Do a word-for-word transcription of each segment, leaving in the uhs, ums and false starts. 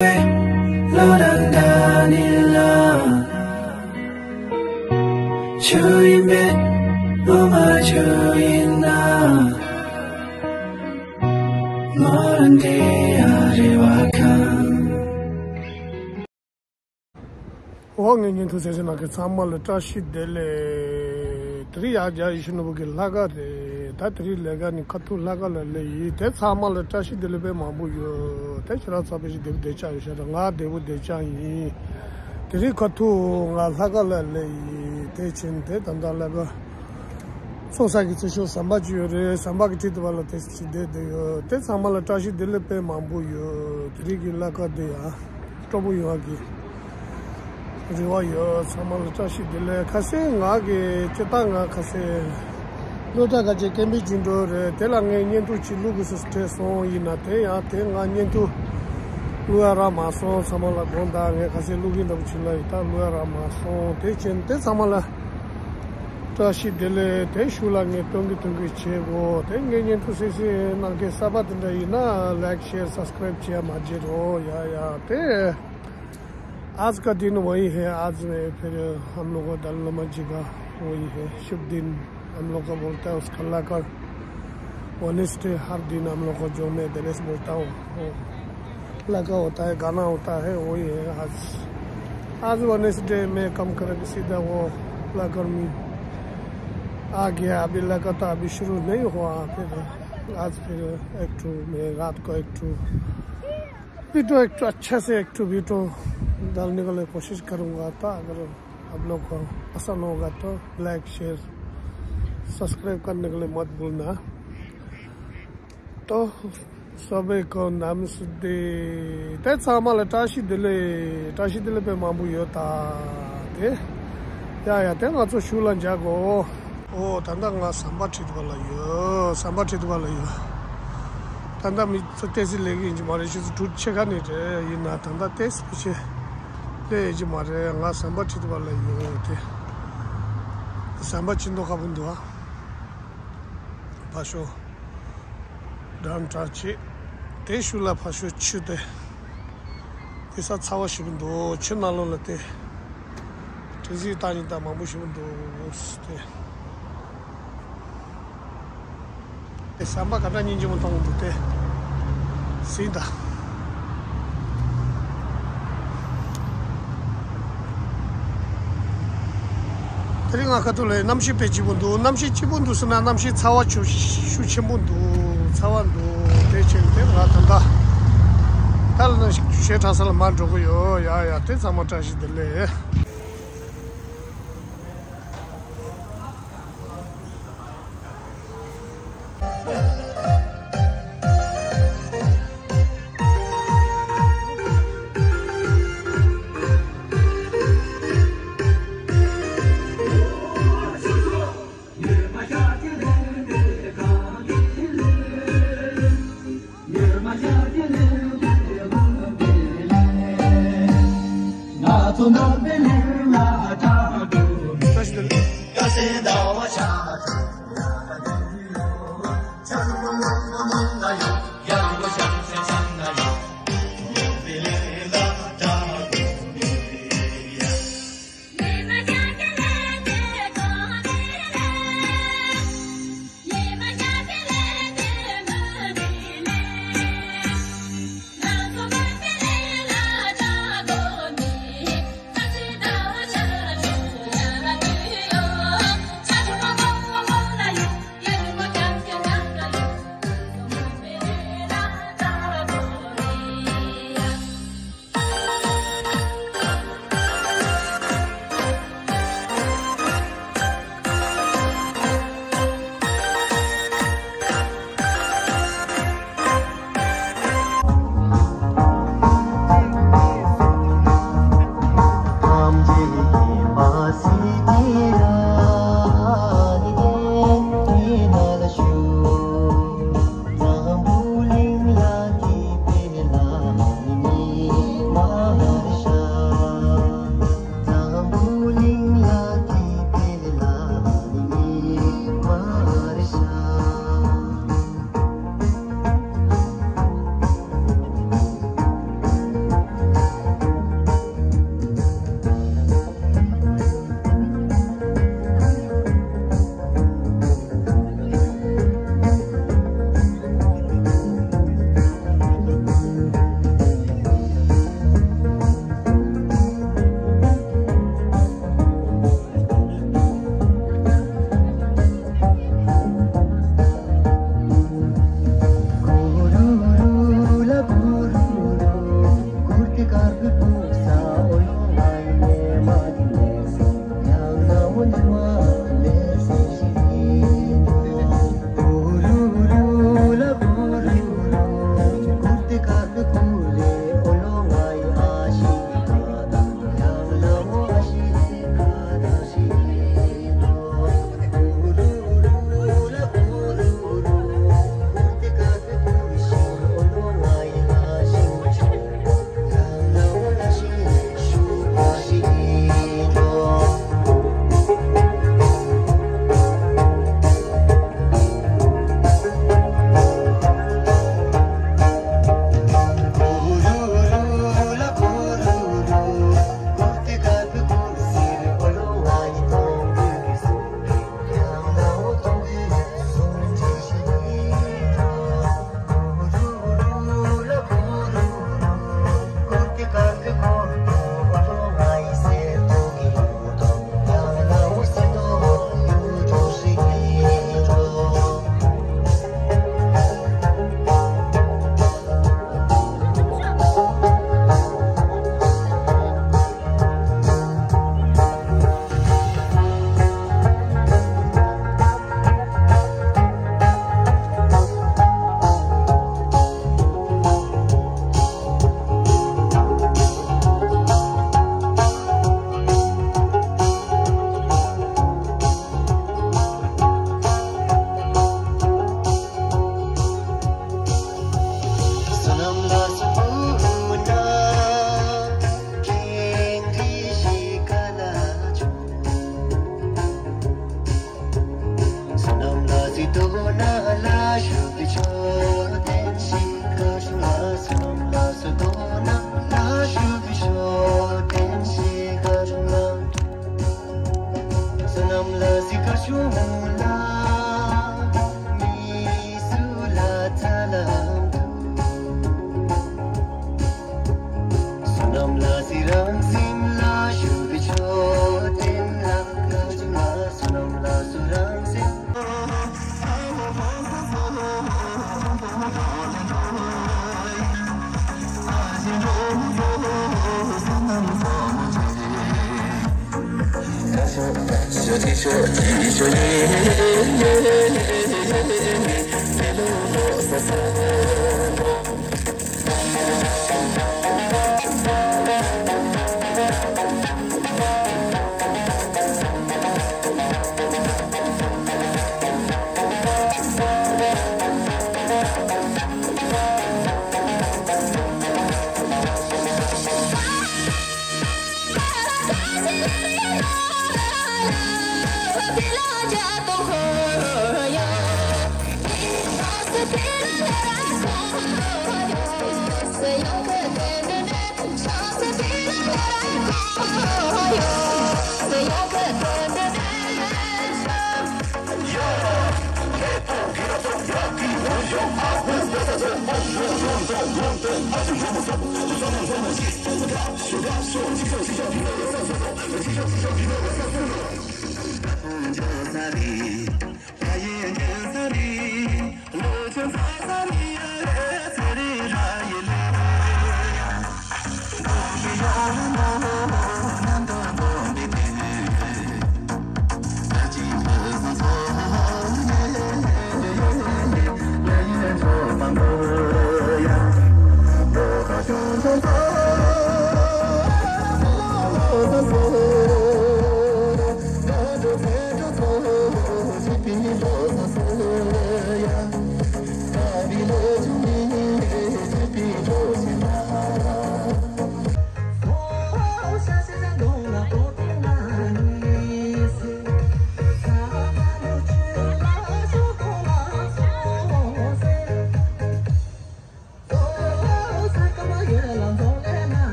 བློ་དང་འདྲ་ནི་ལ། ཆུ་ཡིན་པས་ངོ་མ་ཆུ་ཡིན་ན། ངོ་རང་དེ་ཡ་རེ་བ་ཁང་། འོ་ངའི་བརྙན་ཐུང་གསན་གཟིགས་གནང་མཁན་ཚང་མ་ལ་བཀྲ་ཤིས་བདེ་ལེགས། དེ་རིང་ཡང་རྒྱ་ཡེ་ཤེས་ནོར་བུ་གི་ལྷག་དཀར་རེད། ད་དེ་རིང་ལས་ཀ་ནི་ཁ་ཐུག་ལྷག་དཀར་ལ་སླེབས་ཡིན། དེ་ཚང་མ་ལ་བཀྲ་ཤིས་བདེ་ལེགས་དཔེ་མང་པོ་ཡོད། དེ་ཁྱེད་རང་ཚང་མ་ཞིག་བདེ་པོ་བདེ་ཆགས་ཡོད་ཤག་ད་ང་བདེ་པོ་བདེ་ཆགས་ཡིན། དེ་རིང་ཁ་ཐུག་ང་ལྷག་དཀར་ལ་སླེབས་ཡིན། དེ་ཕྱིན་དེ་ད་ལྟ་ལྷག་དཀར་ཚོགས་ས་གི་ཚེ་ཤོག་ཟམ་པ་ཅིག་ཡོད་རེད། ཟམ་པ་གི་འཁྲིས་དེ་བ་ལ་དེ་ཅིག་བསྡད་བསྡད་ཡོད། དེ་ཚང་མ་ལ་བཀྲ་ཤིས་བདེ་ལེགས་དཔེ་མང་པོ་ཡོད། དེ་རིང་གི་ལྷག་དཀར་དེ་ཡང་སྤྲོ་པོ་ཡོང་བ་གི་རེ་བ་ཡོད། ཚང་མ་ལ་བཀྲ་ཤིས་བདེ་ལེགས། ཁ་སང་ང་གི་སྤྱིར་བཏང་ང་ཁ་སང་སློབ་གྲྭ་ག་ཅེ་ཀེམ་པིང་ཅིག་འགྲོ་རེད། དེ་ལ་ངས་བརྙན་ཐུང་ཅིག་བླུག་དགོས་ཟེར་དྲན་སོང་། ཡིན་ན་དེ་ཡང་དེ་ང་བརྙན་ཐུང་བླུག་ཡ་རག་མ་སོང་། ཚང་མ་ལ་དགོངས་དག་ངས་ཁ་སང་བླུག་གིན་འདྲ་པོ་ཅིག་ལ་ཡིན་ད་བླུག་ཡ་རག་མ་སོང་། དེ་ཕྱིན་དེ་ཚང་མ་ལ་བཀྲ་ཤིས་བདེ་ལེགས། དེ་ཤུལ་ལ་ངས་སྟོན་གི་སྟོན་གི་བྱེད་དགོས། དེ་ངས་བརྙན་ཐུང་གསན་གཟིགས་གནང་མཁན་གསར་པ་དེ་འདྲ་ཡིན་ན་ལའིཀ་ཤེར་སབ་སི་ཀ་རའིབ་བྱེད་ཡ་མ་བརྗེད་རོགས། ཡ་ཡ་དེ། आज का दिन वही है। आज मैं फिर हम लोगों का दालमा जी का वही है, शुभ दिन हम लोग का बोलता है उसका लहकर। वेडनेसडे हर दिन हम लोग को जो मैं दिनेश बोलता हूँ, वो लहकर होता है, गाना होता है, वही है आज। आज वेडनेसडे में कम करके सीधा वो लहकर में आ गया। अभी लहकर तो अभी शुरू नहीं हुआ। फिर आज फिर एक ठो मैं रात को एक ठो वीडियो, एक ठो अच्छा से एक ठो वीडियो डालने के लिए कोशिश करूँगा। तो अगर आप लोग को पसंद होगा तो लाइक, शेयर, सब्सक्राइब करने के लिए मत भूलना। तो सभी को नमस्ते। དེ་ཚང་མ་ལ་བཀྲ་ཤིས་བདེ་ལེགས། བཀྲ་ཤིས་བདེ་ལེགས་དཔེ་མང་པོ་ཡོད་ད། དེ་ཡ་ཡ་དེ་ང་ཚོ་ཤུལ་ལ་འཇག་གོ། ཨོ་ད་ལྟ་ང་ཟམ་པ་ཁྲིད་པ་ལ་ཡོད། ཟམ་པ་ཁྲིད་པ་ལ་ཡོད། ད་ལྟ་མི་ཚོ་ཏོག་ཙམ་སླེབས་ཀྱི་ཡིན་གྱི་མ་རེད། ཆུ་ཚོད་དྲུག་ཕྱེད་ཀ་ནས་རེད། ཡིན་ན་ད་ལྟ་ཏོག་ཙམ་ཕལ་ཆེར་སླེབས་ཡོད་ཀྱི་མ་རེད། ང་ཟམ་པ་ཁྲིད་པ་ལ་ཡོད་དེ། ཟམ་པ་ཅི་མདོག་ཁ་པོ་འདུག་ཨ། ཕར་ཞོག་འགྲམ་དྲག་ཅིག་དེ་ཤུལ་ལ་ཕར་ཞོག་ཆུ་དེ། དེ་ས་ཚ་བ་ཞེ་པོ་འདུག་ཆུ་ནང་ལོགས་ལ་དེ། དྲི་ཟིག་བཏང་ཡིན་ད་མང་པོ་ཞེ་པོ་འདུག་དེ། དེ་ཟམ་པ་ག་འདྲ་སྙིང་རྗེ་མོ་མཐོང་གི་འདུག་དེ། ཟིན་ད། དེ་རིང་ང་ཁ་ཐུག་ལ་གནམ་གཤིས་དཔེ་སྐྱིད་པོ་འདུག་གནམ་གཤིས་སྐྱིད་པོ་འདུག་ཟེར་ན་གནམ་གཤིས་ཚ་བ་ཆུ་ཤུགས་ཆེན་པོ་འདུག་ཚ་བ་འདུག་དེ་ཕྱིན་དེ་ང་ད་ལྟ་ད་ལ་ན་གཞས་འཁྲབ་ས་ལ་མར་འགྲོ་གི་ཡོད། ཡ་ཡ་དེ་ཚང་མ་བཀྲ་ཤིས་བདེ་ལེགས།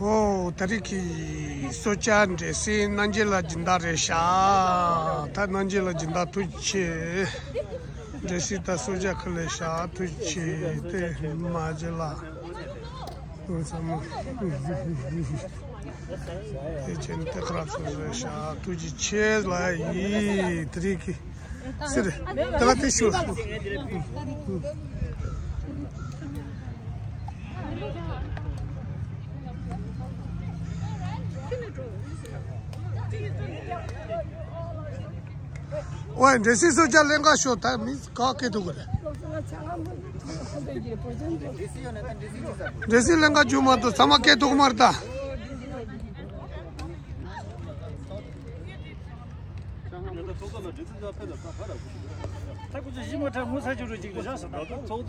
ཨོ། ད་རེས་ཀྱི་གསོལ་ཇ་འདྲེས་སེ་རྣམ་རྒྱལ་ལགས་སྦྱིན་བདག་རེད་ཤག་ད་རྣམ་རྒྱལ་ལགས་སྦྱིན་བདག་ཐུགས་རྗེ་ཆེ། འདྲེ་སྲིད་ད་སོ་ཇ་ཁ་ལས་ཤ་ཐུག་ཆེ་དེ་མ་ཇི་ལ། ཚང་མ་དེ་ཆེན་དེ་ཁ་ར་སོ་ཇ་ཤ་ཐུག་ཅི་ཆེ་ལ་ཡི་དེ་རིག་གི་སི་རེད། དེ་ལ་དེ་ཤོད། ཨོའི་འདྲེ་སྲིད་སོ་ཇ་ལེན་ག་ཤོག་ད་མི་ག་སྐད་ཐུག་གི་རེད། འདྲེ་སྲིད་ལེན་ག་རྒྱུ་མ་གཏོགས་ཚང་མ་སྐད་ཐུག་མ་རེད་ད། ཚོགས་གཙོ་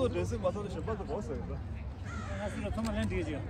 འདྲེ་སྲིད་མ་ཐོན་ནས་གཞན་པ་ཚོ་གོ་ཟེར་ད། ང་ཚོ་ལ་ཐོག་མ་ལན་འདྲི་གི་ཡོད།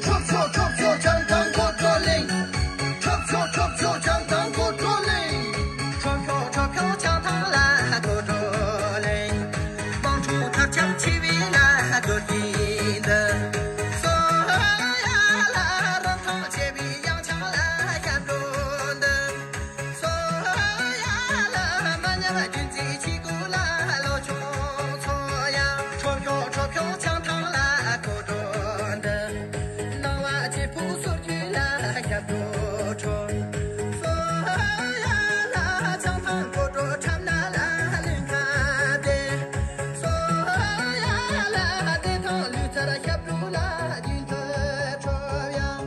ཁྲོབ་ཤོག་ཁྲོབ་ཤོག་བྱང་ཐང་མཁོ་སྤྲོད་གླིང་། ཁྲོབ་ཤོག་ཁྲོབ་ཤོག་བྱང་ཐང་མཁོ་སྤྲོད་གླིང་། ཁྲོབ་ཤོག་ཁྲོབ་ཤོག་བྱང་ཐང་ལ་མཁོ་སྤྲོད་གླིང་། དམངས་ཁྲོད་ཐབས་ཆག་ཆེ་བའི་ལ་རྡོ་རྗེ་འདི། སོ་ཡ་ལ་རིན་ཐང་ཆེ་བའི་ཡང་ཆང་ལ་སྐྱབས་འགྲོ་འདི། སོ་ཡ་ལ་མ་ཉམས་རྒྱུན་འཛིན་བྱེད་དགོས་ལ་ལོ་ཆུང་ཚོ་ཡ། ཁྲོབ་ཤོག་ཁྲོབ་ཤོག་བྱང་ཐང་ལ་མཁོ་སྤྲོད་འདི། སྣང་བ་བརྗེ་སྤོ་སོར་རྒྱུ་ལ་སྐྱབས་འགྲོ་ཁྲོ། སོ་ཡ་ལ་བྱང་ཐང་མཁོ་སྤྲོད་ཁྲབ་ན་ལ་ལུས་ཁ་བདེ། སོ་ཡ་ལ་བདེ་ཐང་ལུས་རྩལ་སྐྱབས་འགྲོ་ལ་རྒྱུན་དུ་ཁྲོ་ཡ།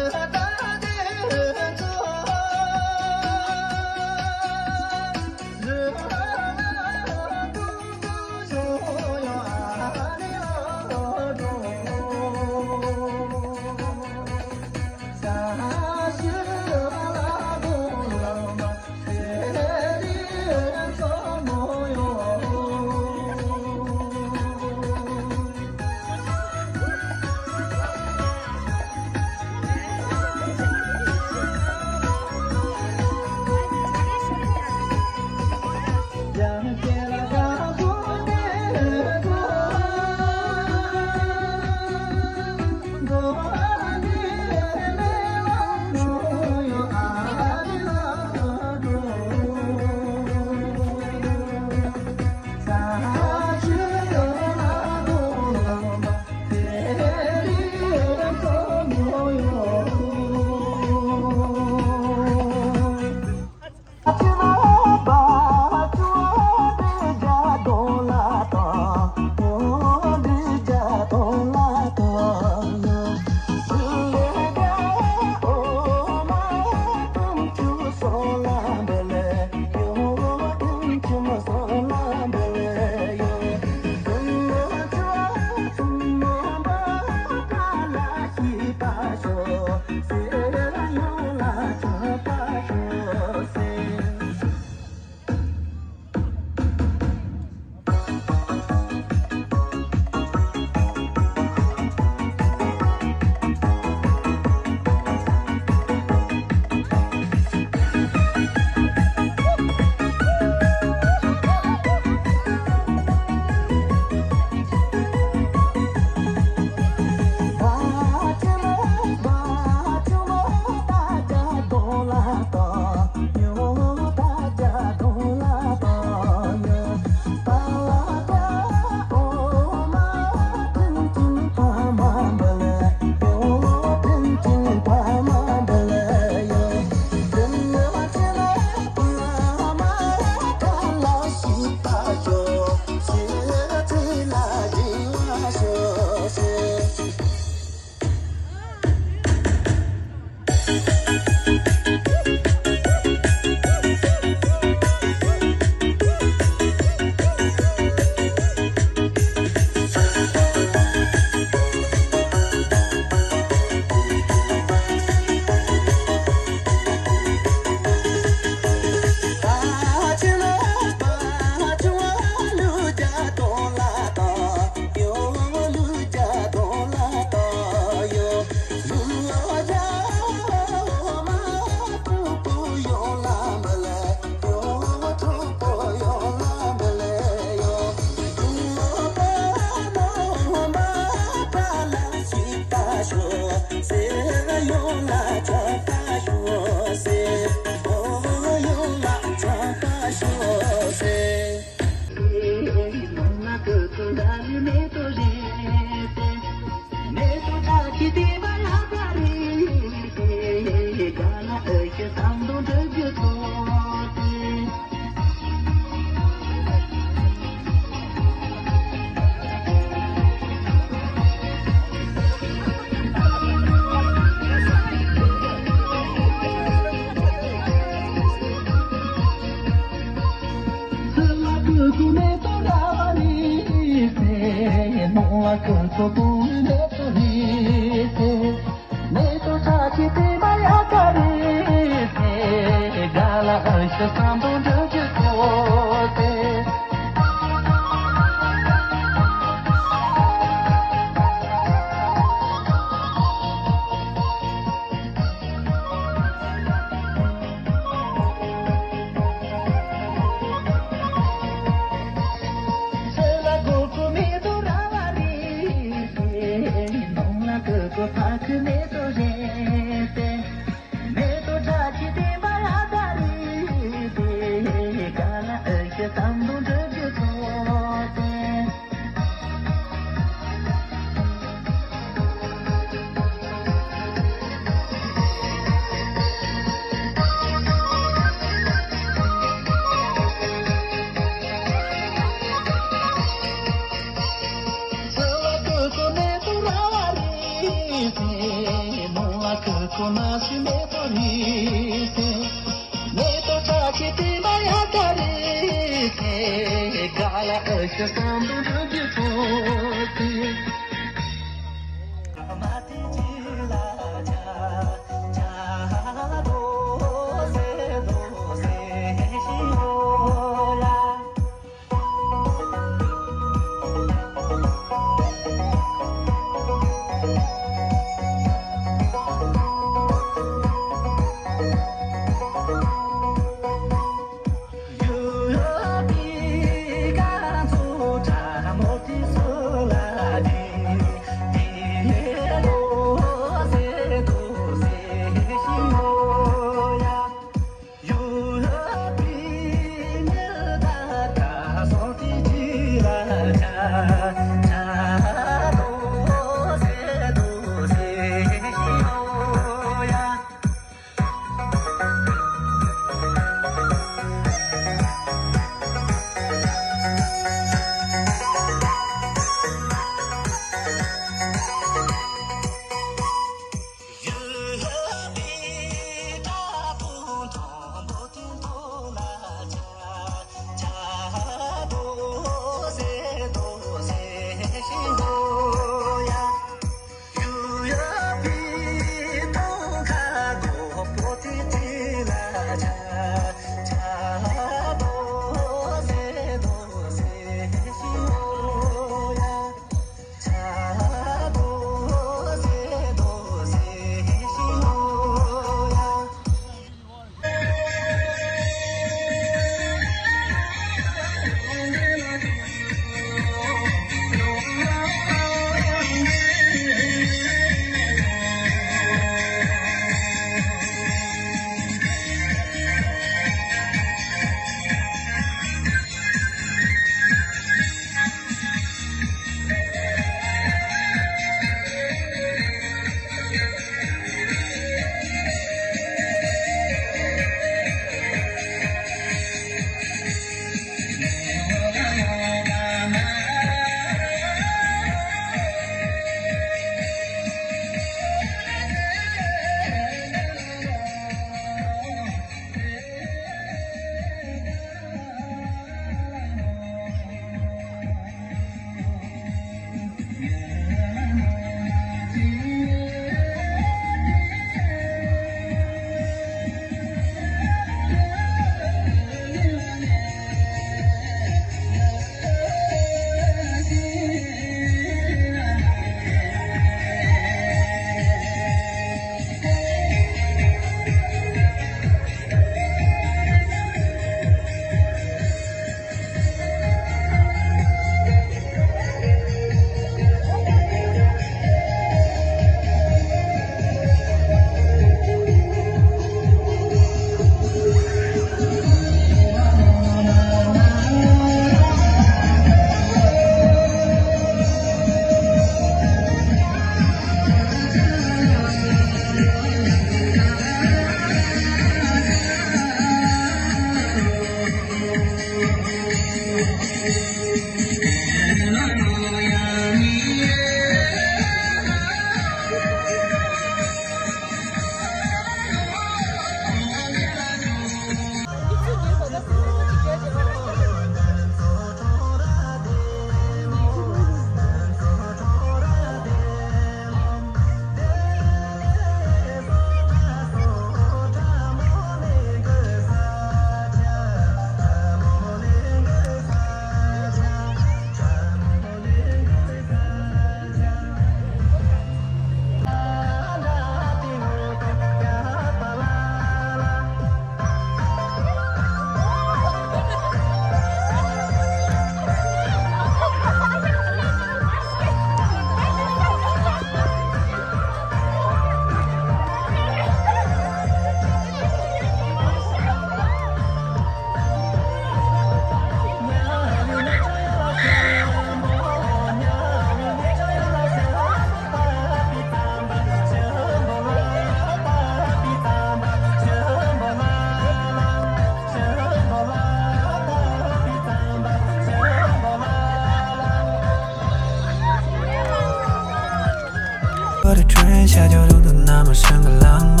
ཁྱོད་རེ་ཁྲོན་ཤ་ཇོ་རུ་དུ་ན་མ་སྲང་གི་ལང་མ།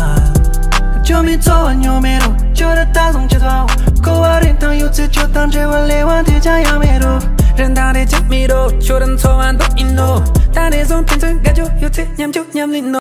ཁྱོད་མི་ཚོ་བ་ཉོ་མེ་རུ་ཁྱོད་ར་ད་སོང་ཆེ་ཚ་བ། ཁོ་བ་རིན་ཐང་ཡོད་ཚེ་ཁྱོད་དང་འབྲེལ་བ་ལས་བ་དེ་ཅང་ཡང་མེ་རུ། རིན་ཐང་རེ་ཅང་མེ་རུ་ཁྱོད་ར་ཚོ་བ་འདུག་ཡིན་ནོ། ད་རེ་སོང་ཕན་ཚུན་དགའ་ཇོ་ཡོད་ཚེ་མཉམ་ཇོ་མཉམ་ལིན་ནོ།